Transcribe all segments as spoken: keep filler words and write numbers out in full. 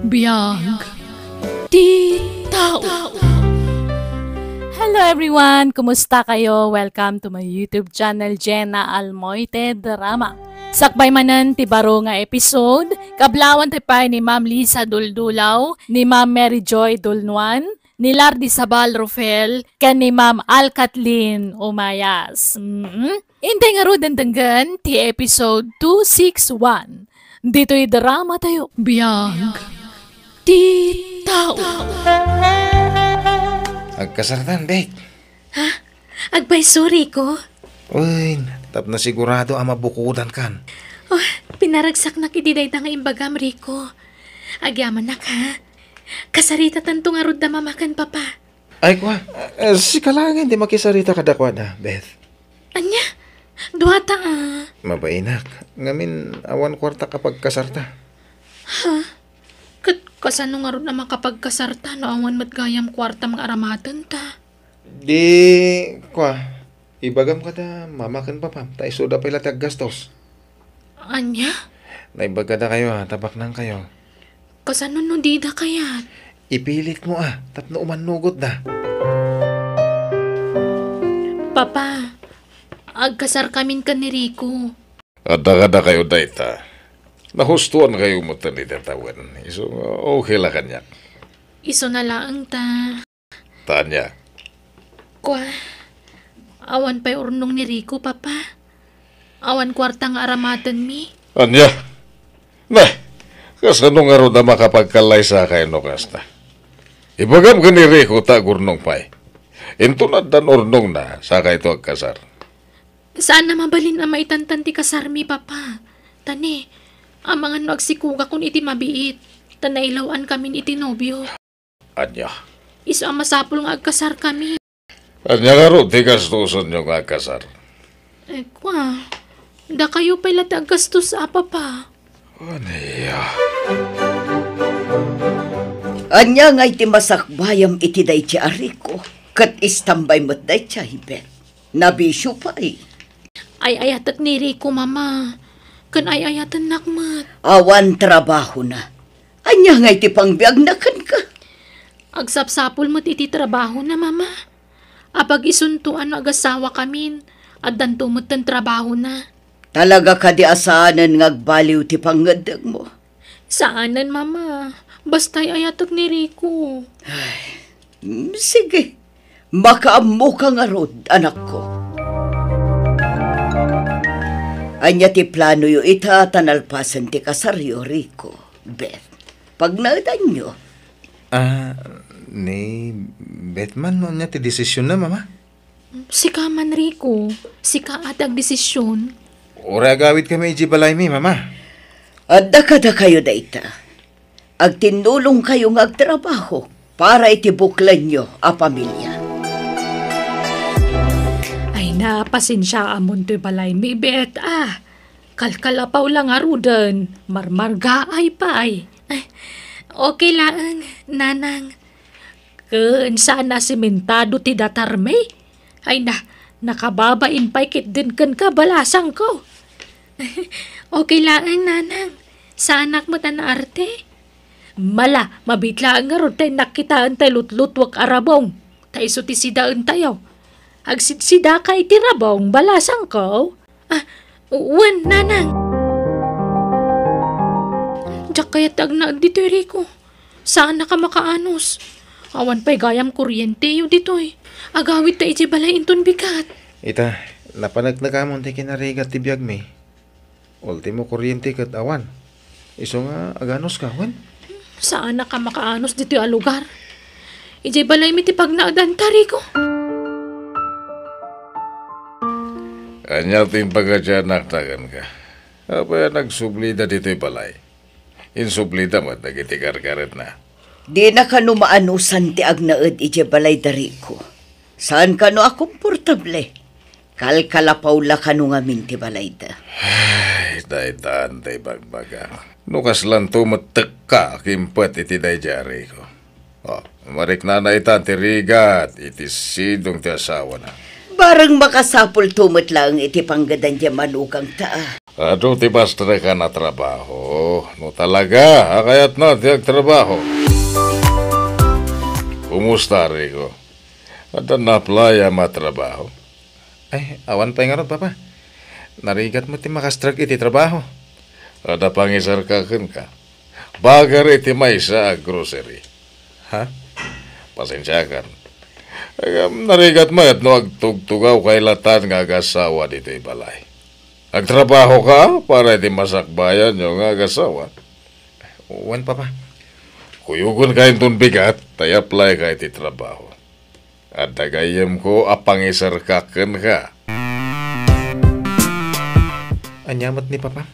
Biag ti tao. Hello everyone! Kumusta kayo? Welcome to my YouTube channel, Jenna Almoite Drama. Sakbay manen ti baro nga episode, kablawan tayo pay ni Ma'am Lisa Duldulaw, ni Ma'am Mary Joy Dulnuan, ni Lardy Sabal Rufel, ken ni Ma'am Al Kathleen Umayas. Mm-mm. Intay ngarud denggen ti episode two six one. Ditoy drama tayo. Biag ti tao. Agkasartan, Bek. Ha? Agpayso, Rico? Uy, tapno sigurado a mabukodankan. Oh, pinaragsaknak iti dayta nga imbagam, Rico. Agyamanak, ha? Kasaritatanto ngarud da Mama ken Papa. Ay, kua, eh, sika laengen ti makisarita kadakuada, Beth. Ania? Duata, a. Mabainak. Ngamin, awan kuartak a pagkasarta. Ha? Ket kasano ngarud a makapagkasarta no awan met gayam kuartam nga aramatenta? Di, kua, ibagam kada Mama ken Papam, ta isuda pay la ti aggastos. Ania? Naimbag kadakayo, a, ta baknangkayo. Kasano no dida kayat? Ipilitmo, a, tapno umannogotda. Papa, agkasarkamin ken ni Rico. Adda kadakayo dayta. Nahustoankayo metten iti tawen. Isu nga okay la kaniak. Isuna laeng ta. Ta ania? Kua, awan pay urnong ni Rico, Papa. Awan kuarta nga aramatenmi. Ania? Na, kasano ngarud a makapagkallaysa kayno kasta? Ibagam ken ni Rico ta agurnong pay. Inton addan urnongna, sakayto agkasar. Saan a mabalin a maitantan ti kasarmi, Papa. Ta ni, amangan no agsikugakon iti mabiit, ta nailaw-ankamin iti nobio. Ania? Isu a masapul nga agkasarkami. Ania ngarud ti gastosenyo nga agkasar? Eh, kua, dakayo pay la ti aggastos, a, Papa. Ania? Ania ngay ti masakbayam iti daydi a Rico? Ket istambay met daydi, Beth. Nabisio pay. Ay-ayatek ni Rico, Mama. Ken ay-ayatennak met. Awan trabahona. Ania ngay ti pangbiagna kenka? Agsapsapul met iti trabahona, Mama. Apag isunto a no agasawakamin, addanto metten trabahona. Talaga kadi a saanen nga agbaliw ti pangngeddengmo? Saanen, Mama. Basta ay-ayatek ni Rico. Ay, mm, sige. Makaammoka ngarud, anakko. Ania ti planoyo ita ta nalpasen ti kasaryo, Rico, Beth? Pagnaedanyo? Ah, ni Beth man no ania ti desisionna, Mama? Sika man, Rico. Sika a ti agdesisyon. Uray agawidkami idiay balaymi, Mama. Adda kadakayo dayta. Agtinnulongkayo nga agtrabaho para iti buklenyo a pamilia. Ay na, pasensiaamon toy balaymi, Beth, a. Kalkalapaw la ngaruden, marmargaay pay. Ay, okay laeng, Nanang. Ken saan a simentado ti datarmi? Ay na, nakababain pay ketdin kenka, balasangko. Okay laeng, Nanang. Saanak met a naarte. Mala, mabiit laeng ngarud ta innak kitaen tay lutlutuek a rabong. Ta isu ti sidaentayo. Agsidsidaka iti rabong, balasangko. Ah, wen, Nanang. Diak kayat ti agnaed ditoy, Rico. Saanak a makaanus. Awan pay gayam kuryente ditoy. Agawidta idiay balay inton bigat. Ita, napaneknekamon ti kinarigat ti biagmi. Ultimo kuryente ket awan. Isu nga aganuska, wen? Saanak a makaanus ditoy a lugar. Idiay balaymi ti pagnaedanta, Rico. Ania ti impangadianakta kenka? Apay a nagsublida ditoy balay? Insublida met dagiti karkaretna. Dina kano maanusan ti agnaed idiay balayda, Rico. Saan kano a komportable. Kalkalapaw la kano ngamin ti balayda. Ay, daytan ti ibagbaga. No kaslanto met tekka a kimpet iti daydi a Rico. Oh, mariknana itan ti rigat iti sidong ti asawana. Bareng makasapulto met laeng iti panggedan ti manugangta, a. Adu ti bastrekan a trabaho. No talaga a kayatna ti agtrabaho. Kumusta, Rico? Adda na-apply-am a trabaho? Ay, awan pay ngarud, Papa. Narigat met ti makastrek iti trabaho. Adda pangisarka kenka. Bagar iti maysa a grocery. Ha? Pasensiakan. Ngem narigat met no agtugtugawka latta nga agasawa ditoy balay. Agtrabahoka para iti masakbayanyo nga agasawa. Wen, Papa. Kuyogenka inton bigat, ta i-apply-ka iti trabaho. Adda gayyemko a pangisarka kenka. Ania met ni Papa?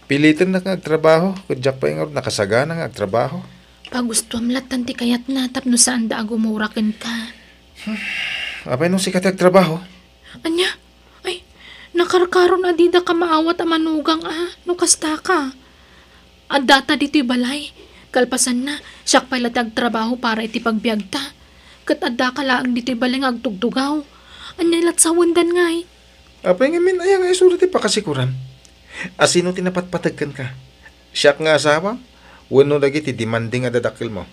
Pilitennak nga agtrabaho, ket diak pay ngarud nakasagana nga agtrabaho. Pagustuam lattan ti kayatna tapno saanda a gumura kenka. Apay no sika ti agtrabaho? Ania? Ay, nakarkaron a didaka maawat a manugang a no kasta ka. Addata ditoy balay. Kalpasanna, siak pay la ti agtrabaho para iti pagbiagta. Ket addaka laeng ditoy balay nga agtugtugaw. Ania lat sawendan ngay? Apay ngamin aya nga isu ti pakasikuram? A sino ti napatpateg kenka? Siak nga asawa? Wenno dagiti demanding a dadakkelmo?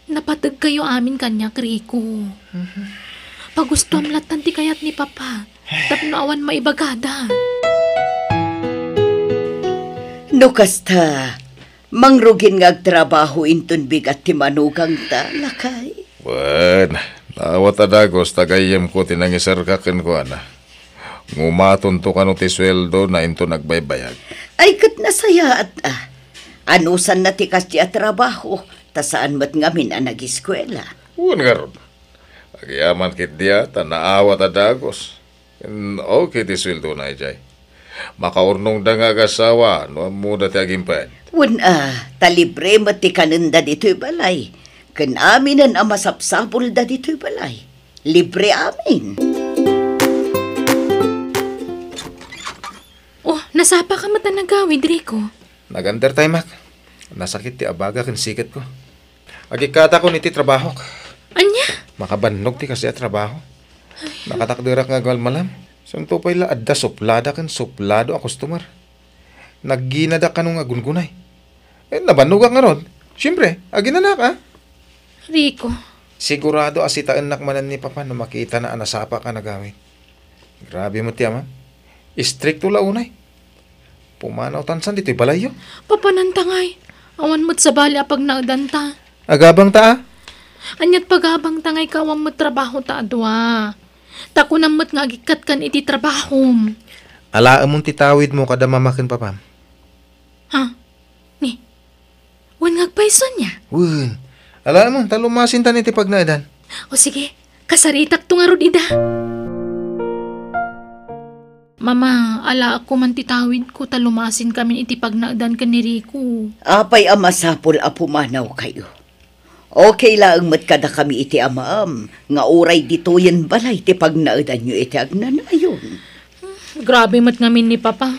Napategkayo amin kaniak, Rico. Pagustuam lattan ti kayat ni Papa tapno awan maibagada. No kasta, mangrugin nga agtrabaho inton bigat ti manugangta, lakay. Wen, naawat a dagus ta gayyemko ti nangisarka kenkuana. Ngumatonto kano ti sueldona inton agbaybayag. Ay, ket nasayaat a. Anusanna ti kasdi a trabaho, ta saan met ngamin a nagiskuela. Wen ngarud. Agyaman ketdi a ta naawat a dagus. Ken okay ti sueldona idiay. Makaurnongda nga agasawa no ammoda ti agimped. Wen a, ta libre met ti kanenda ditoy balay. Ken aminen a masapsapulda ditoy balay. Libre amin. Oh, nasapa ka met a nagawid, Rico? Nag-undertime-ak. Nasakit ti abaga ken siketko. Agikkatakon iti trabahok. Ania? Makabannog ti kasdi a trabaho. Nakatakderak nga agmalmalam. Santo pay la adda suplada ken suplado a customer. Nagginadak kano nga aggungunay. Eh, nabannogak ngarud. Siempre, aginanak, a. Rico. Sigurado a sitaennak manen ni Papa no makitana a nasapak a nagawid. Grabe met ti ama. Istrikto la unay. Pumanawtan san ditoy balayyo. Papananta ngay. Awan met sabali a pagnaedanta. Agabangta, a. Aniat pagabangta ngay ka awan met trabahota a dua? Ta kunam met nga agikkat kan iti trabahom. Alaemon ti tawidmo kada mama ken papam. Ha? Ni? Wen nga agpayso ania? Wen. Alaemon, ta lumasintan iti pagnaedan. O sige, kasaritakto ngarud ida. Mama, alaekko man ti tawidko ta lumasinkamin iti pagnaedan ken ni Rico. Apay a masapul a pumanawkayo? Okay laeng met kadakami iti amaam nga uray ditoyen balay ti pagnaedanyo iti agnanayon. Grabe met ngamin ni Papa.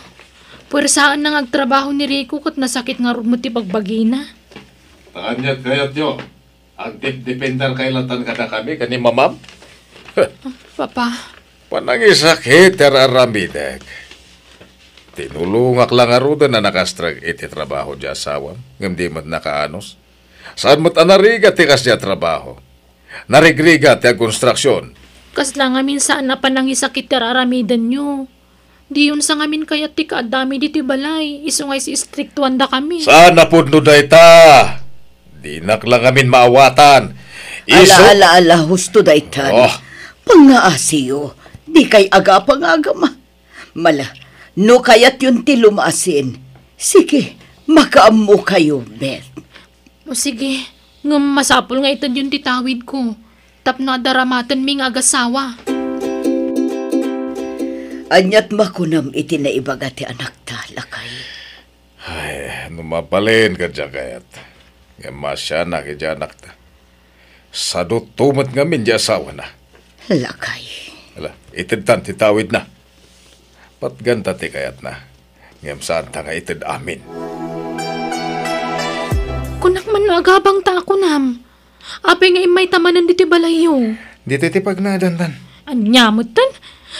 Puersaanna nga agtrabaho ni Rico ket nasakit ngarud met ti bagbagina. Ta aniat kayatyo? Agdepdepender kay latan kadakami ken ni mamam? Papa. Panangisakit ti ar-aramidek. Tinulongak la ngaruden a nakastrek iti trabaho ti asawam, ngem di met nakaanus. Saan met a narigat ti kasdi a trabaho? Narigrigat ti agkonstruksion. Kasla ngamin saan a panangisakit ti ar-aramidenyo. Diyon sa ngamin kayat ti kaaddami ditoy balay, isu nga istriktuandakami. Saan a pudno dayta? Dinak la ngamin maawatan. Isu- Ala, ala, ala, husto daytan. Oh. Pangngaasiyo, dikay agapa nga agama. Mala, no kayatyon ti lumasin, sige, makaammokayo met. O sige, ngem masapul nga itedyon ti tawidko tapno adda ramatenmi nga agasawa. Aniat makunam iti naibaga ti anakta, lakay? Ay, no mabalin ka diay kayat, ngem maasianak iti anakta. Sadutto met ngamin ti asawana. Lakay. Ala, itedtan ti tawidna. Patganta ti kayatna, ngem saanta nga ited amin. Kunak man no agabangta a kunam. Apay nga immayta manen ditoy balayyo? Ditoy ti pagnaedantan. Ania metten?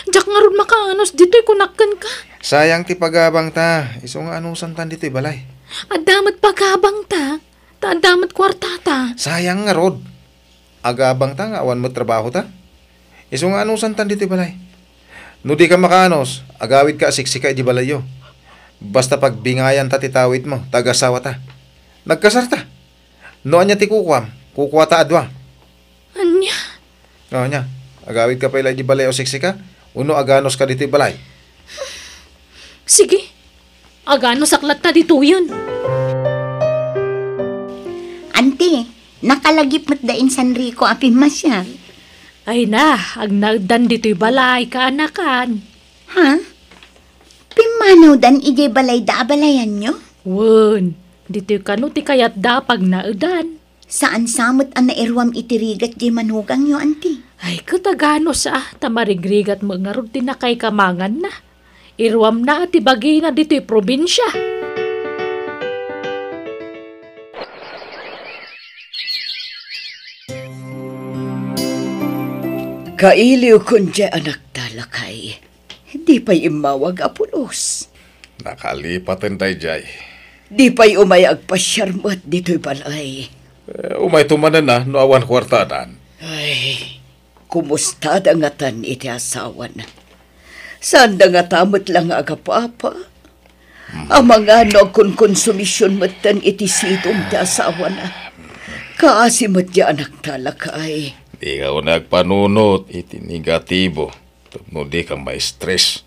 Diak ngarud makaanus ditoy, kunak kenka. Sayang ti pagabangta. Isu nga anusantan ditoy balay. Adda met pagabangta, ta adda met kuartata. Sayang ngarud. Agabangta nga awan met trabahota. Isu nga anusantan ditoy balay. No dika makaanus, agawidka a siksika idiay balayyo. Basta pagbingayanta ti tawidmo, ta agasawata. Nagkasarta. No ania ti kukuam, kukuata a dua. Ania? O, ania? Agawidka pay la idiay balay a siksika, wenno aganuska ditoy balay. Sige. Aganusak latta ditoyen. Anti, nakalagip met da insan Rico a pimmasiar. Ay na, agnaeddan ditoy balay, kaanakan. Ha? Pimmanawdan idiay balayda a balayanyo? Wen, ditoy kano ti kayatda a pagnaedan. Saan sa met a nairuam iti rigat diay manugangyo, anti? Ay, ket aganus a, ta marigrigat met ngarud ti nakaikamanganna. Iruamna a ti bagina ditoy probinsia. Kailiwkon diay anakta, lakay. Di pay immawag a pulos. Nakalipaten daydiay. Di pay umay agpasiar met ditoy balay. Eh, umayto manen a no awan kuartadan. Ay, kumustada ngatan iti asawana? Saanda ngata met la nga agapapa? Amangan no agkonkonsumision metten iti sidong ti asawana. Kaasi met diay anakta, lakay. Dika unay agpanunot iti negatibo tapno dika ma-stress.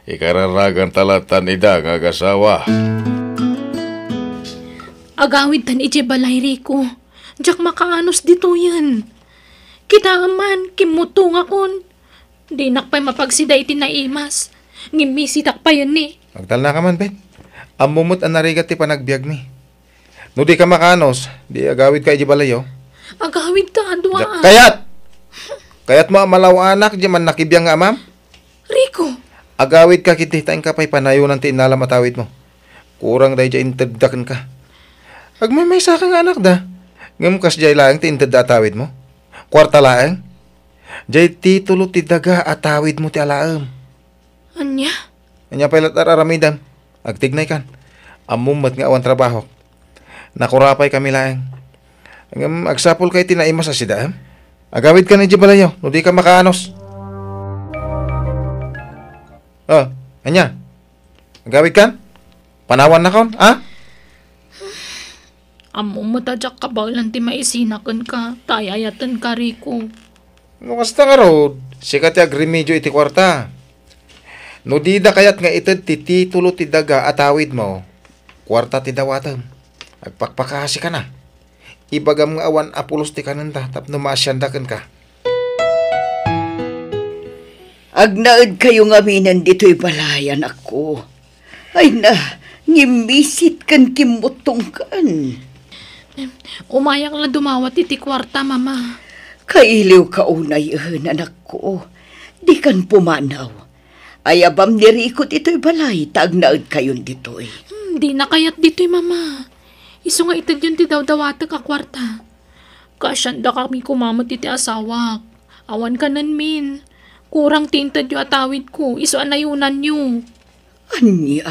Ikararaganta lattan ida nga agasawa. Agawidtan idiay balay, Rico. Diak makaanus ditoyen. Kitaem man, kimmuttongakon. Dinak pay mapagsida iti naimas. Ngem misitak payen ni. Agtalnaka man, Bet. Ammom met a narigat ti panagbiagmi. No dika makaanus, di agawidka idiay balayyo. Agawidta a dua. Diak kayat! Kayatmo a malaw-anak diay mannakibiang nga amam? Rico! Agawidka ketdi ta inka pay panayonan ti innalam a tawidmo. Kurang daydiay intedda kenka. Agmaymaysaka nga anakda, ngem kasdiay laeng ti intedda a tawidmo? Kuarta laeng? Diay titulo ti daga a tawidmo ti alaem. Ania? Ania pay la't ar-aramidem? Agtignaykan. Ammom met nga awan trabahok. Nakurapaykami laeng. Ngem agsapulka iti naimas a sidaem. Agawidkan idiay balayyo no dika makaanus. O, ania? Agawidkan? Panawannakon, a? Ammom met a diak kabaelan ti maisina kenka, ta ay-ayatenka, Rico. No kasta ngarud, sika ti agremedio iti kuarta. No dida kayat nga ited ti titulo ti daga a tawidmo, kuarta ti dawatem. Agpakpakasikana. Ibagam nga awan a pulos ti kanenda tapno maasianda kenka. Agnaedkayo ngaminen ditoy balay, anakko. Ay na, ngimmisit ken kimmuttongkan. Umayak la dumawat iti kuarta, Mama. Kailiwka unayen, anakko. Dikan pumanaw. Ayabam ni Rico ditoy balay, ta agnaedkayon ditoy. Hmm, dina kayat ditoy, Mama. Isu nga itedyon ti dawdawatek a kuarta. Kaasiandakami koma met iti asawak. Awan kanenmin. Kurang ti intedyo a tawidko, isu a nayonanyo. Ania?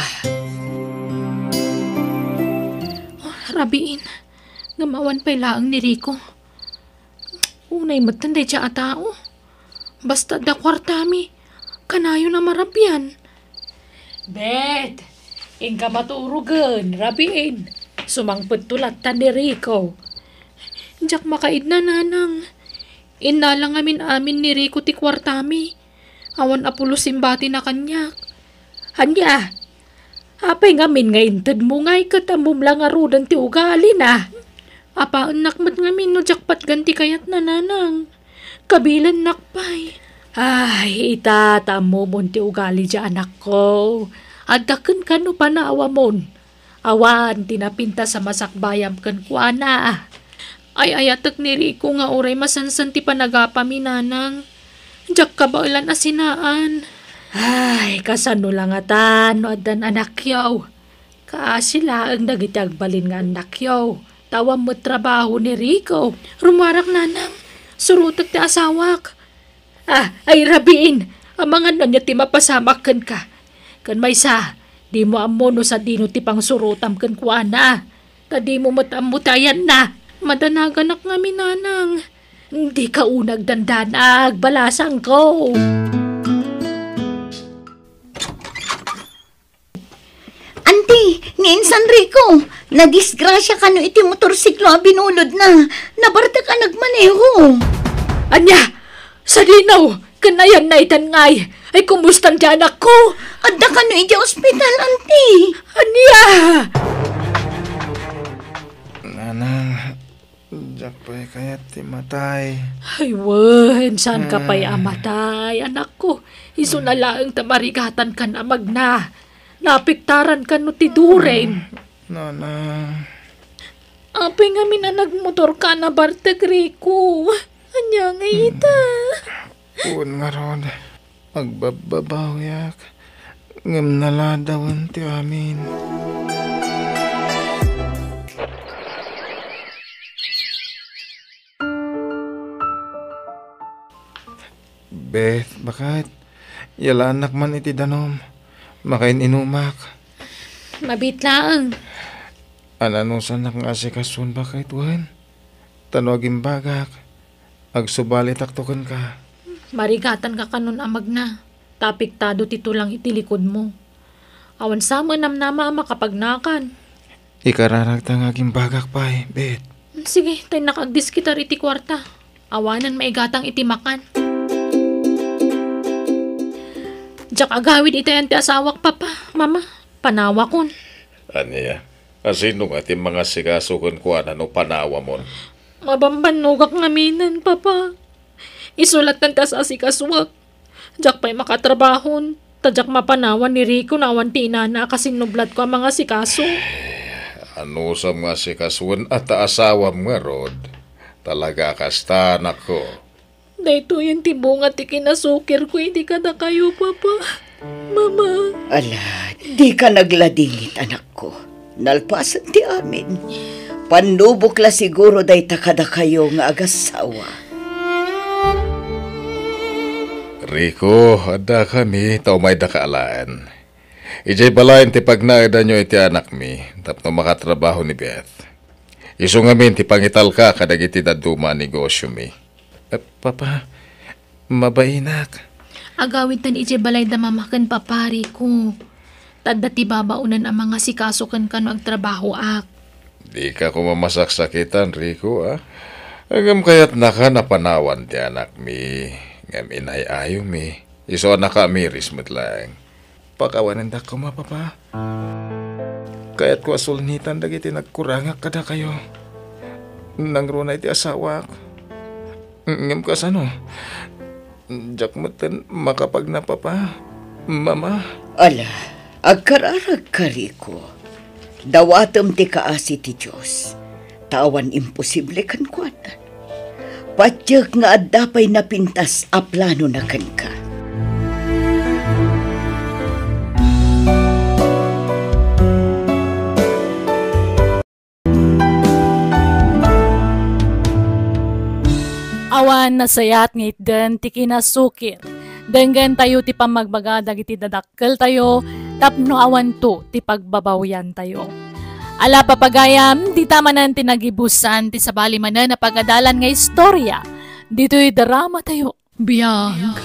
Ah, rabiin, ngem awan pay laeng ni Rico. Unay metten daydiay a tao. Basta adda kuartami, kanayon a marabian. Bet, inka maturogen, rabiin. Sumangpetto latta ni Rico. Diak makaidna, nanang. Innala ngamin-amin ni Rico ti kuartami. Awan a pulos imbatina kaniak. Ania? Apay ngamin nga intedmo ngay ket ammom la ngaruden ti ugalina? Apaennak met ngamin no diak patgan ti kayatna, nanang. Kabilennak pay. Ay, ita, ta ammomon ti ugali diay anakko. Adda kenka no panawamon. Awan ti napintas a masakbayam kenkuana. Ay-ayatek ni Rico nga uray masansan ti panagapami, nanang. Diak kabaelan a sinaan. Ay, kasano la ngatan no addan anakyo? Kaasi laeng dagiti agbalin nga annakyo. Ta awan met trabaho ni Rico. Rummuarak, nanang. Surotek ti asawak. Ah, ay, rabiin. Amangan ania ti mapasamak kenka. Ken maysa, dimo ammo no sadino ti pangsurotam kenkuana. Ta dimo met ammo ti ayanna. Madanaganak ngamin, nanang. Dika unay agdandanag, balasangko. Anti, ni insan Rico, nadisgrasia kano iti motorsiklo a binulodna. Nabartek a nagmaneho. Ania? Sadino? Ken ayanna itan ngay? Ay, kumustan ti anakko? Adda kano idiay ospital, anti. Ania? Nanang, diak pay kayat ti matay. Ay, wen, saan ka pay a matay, anakko? Isu na laeng ta marigatan kan amagna. Napiktaran kano ti duren. Nanang. Apay ngamin a nagmotor ka a nabartek, Rico? Ania nga ita? Wen ngarud, agbabbabawiak, ngem naladawen ti amin. Beth, baket, yalaannak man iti danum. Makain-inumak. Mabiit laeng. Ananusanak nga asikasuon, baket, wen? Ta no agimbagak, agsubalitakto kenka. Marigatanka kanon amagna, ta apektado ti tulang iti likudmo. Awan sa met namnama a makapagnakan. Ikararagta nga agimbagak pay, Beth. Sige, ta innak agdiskitar iti kuarta. Awanen maigatang iti makan. Diak agawid itayan ti asawak, Papa, Mama. Panawakon. Ania? A sino nga ti mangasikaso kenkuana no panawamon? Mabambannogak ngaminen, Papa. Isu latta ti as-asikasuak. Diak pay makatrabahon, ta diak mapanawan ni Rico no awan ti inana a kasinnublatko a mangasikaso. Anusam nga asikasuen a ta asawam ngarud? Talaga a kasta, anakko. Daytoyen ti bunga ti kinasukirko idi kadakayo, Papa. Mama. Ala, dika nagladingit, anakko. Nalpasen ti amin. Pannubok la siguro dayta kadakayo nga agassawa. Rico, addakami ta umaydaka alaen. Idiay balayen ti pagnaedanyo iti anakmi tapno makatrabaho ni Beth. Isu ngamin ti pangitalka kadagiti dadduma a negosyomi. Eh, Papa, mabainak. Agawidtan idiay balay da Mama ken Papa, Rico. Ta adda ti babaonen a mangasikaso kenka no agtrabahoak. Dika koma masaksakitan, Rico, a? Ngem kayatnaka a panawan ti anakmi, ngem inay-ayomi. Isu a nakaamiris met laeng. Pakawanendak koma, Papa. Kayatko a sulnitan dagiti nagkurangak kadakayo. Nangruna iti asawak. Ngem kasano? Diak metten makapagna, Papa, Mama. Ala, agkararagka, Rico. Dawatem ti kaasi ti Dios, ta awan imposible kenkuana. Patiek nga adda pay napintas a planona kenka. Awan nasayaat nga itden ti kinasukir. Denggentayo ti pammagbaga dagiti dadakkeltayo tapno awanto ti pagbabawiantayo. Ala, papagayam, dita manen ti nagibusan ti sabali manen a pagadalan nga istorya ditoy dramatayo. Biag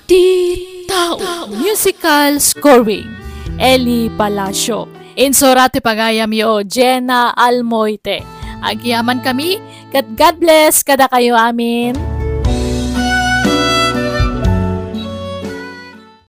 ti tao. Musical scoring, Eli Palacio. Insurat ti pagayamyo, Jenna Almoite. Agyamankami, ket God bless kadakayo amin.